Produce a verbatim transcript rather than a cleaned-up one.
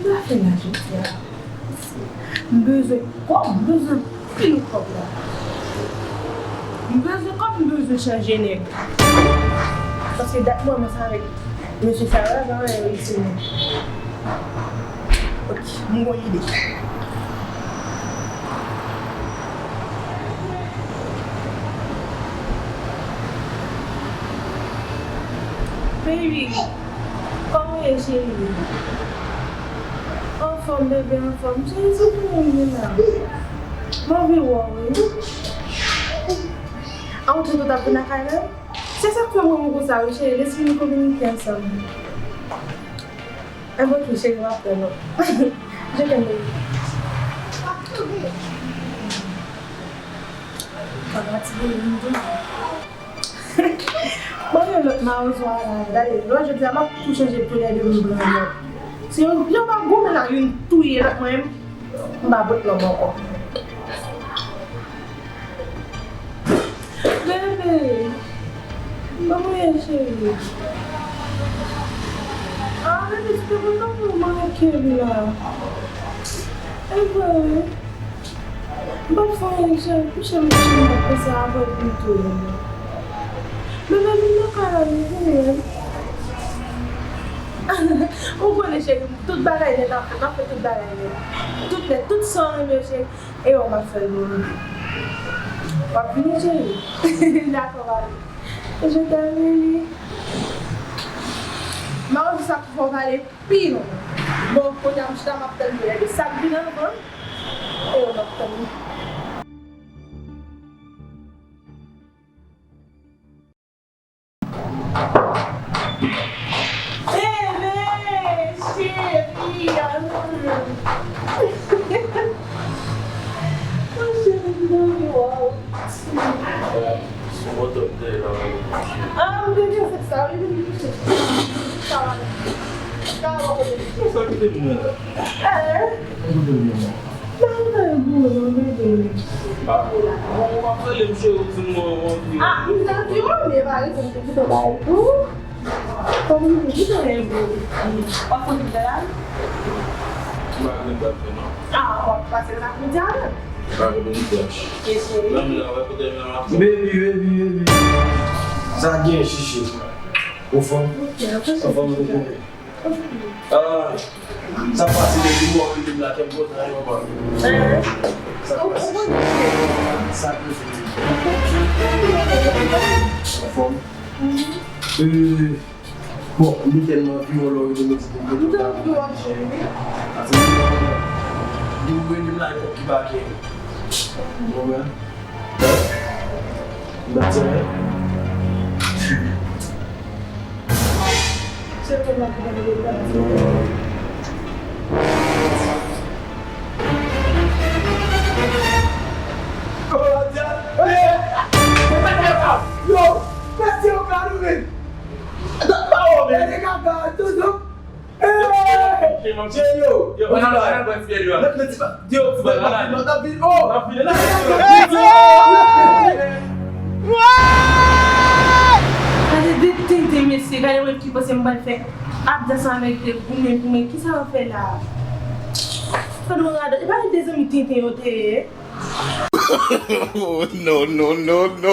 Sa fè la jodi a. M bezwen kòb, m bezwen pil kòb la. M bezwen kòb, m bezwen chanje nèg. Paske dat mwen, mwen sa avèk mesye sa yo la, pa anyen reyisi non. Ok, m gon ide. Baby, kòman w ye, cheri? Anfòm, bebe, anfòm. Cheri, se pou mwen vin la. Mwen vin wè w, wi. A, ou te tout ap vin lakay la? Se sa k fè mwen renmen konsa, wi, cheri. Lèse nou kominike ansanm. Enben, ok, cheri, m ap tann ou. Je t'aime, baby. Papa ti bebe m tou. Mwen gen lòt mawozo a la. Gade, lòt jodi a, m ap tou chanje tou lè de m pran lòt. Si yon, yon pa goumen la, youn touye lòt, mwen menm, m pa pot nonm ankò. Bebe, kòman w ye, cheri? Ah, bebe, se te pou nou pou manke m la. E vre, wi. M pa t fè anyen, cheri. Kouche m, kouche m, m ap panse avè w pou m touye m. Bebe, vin nan kay la, vin, vin. Ou konnen, cheri, tout bagay nèt n ap fè, n ap fè tout bagay nèt. Tout nèt, tout sa w renmen, cheri. E yo, m ap fè l pou ou. W ap vini, cheri? Dakò, papi. Je t'aime, baby. M pa konn sa k fè w pale pi lwen. Bon, kounye a, m chita, m ap tann pou gade sa k vin anvan. E yo, m ap tann. Bebe, cheri, ah. Mon cheri, m anvi wè w. Sou moto m te la. Ah, m te di w se sa, wi, vin kouche. Sa va. Sa va, kote m ye la? Eh. Kote m ye la? Nan, nan, bon, non, bebe. Ah, bon, w ap rele m cheri, ou di m, mwen, mwen anvi. Ah, m te di w, men pa rezon m te kite w ba ou. Kòm li di, li te renmen w. W ap fè tout bagay? M pa gen lè fè non. Ah, w ap pase nan apremidi a menm? M pa gen lè. Yes, cheri. Nan, men la, wè kote m nan maten. Baby, baby, baby. Sa gen chichi? Ou fanm? Ou fanm, baby? Ah, sa pase depi mò, baby, m la, kè m kontan, yon mò. Sa pase? Sa gen chichi? Ou fanm? Euh, Bon, m te tèlman anvi wè w lè w rele m, m di pou m rele w. M te anvi wè w, cheri, wi. Paske m te konn di w rele m la, epòk ki pa gen. Bon, men. M pa di anyen. Se pou m ap rele w la. Yo, mesye, yo ka nou vin. Dat pa wè, men. Gade kaka, toujou. Hey! Che yo! Yo, mwen al, mwen al bwè ti bèl yo a. Mèt, mèt, ti pa, yo, ti bèl, mwen al vin, mwen al vin, oh! Mwen al vin, mwen al vin. Gade de tenten, mesye, gade mwen ki panse m pral fè ap danse avèk de goumen, goumen, kisa w ap fè la? Fè nou radòt, e pa de zanmi tenten yo te ye? Oh, no, no, no, no.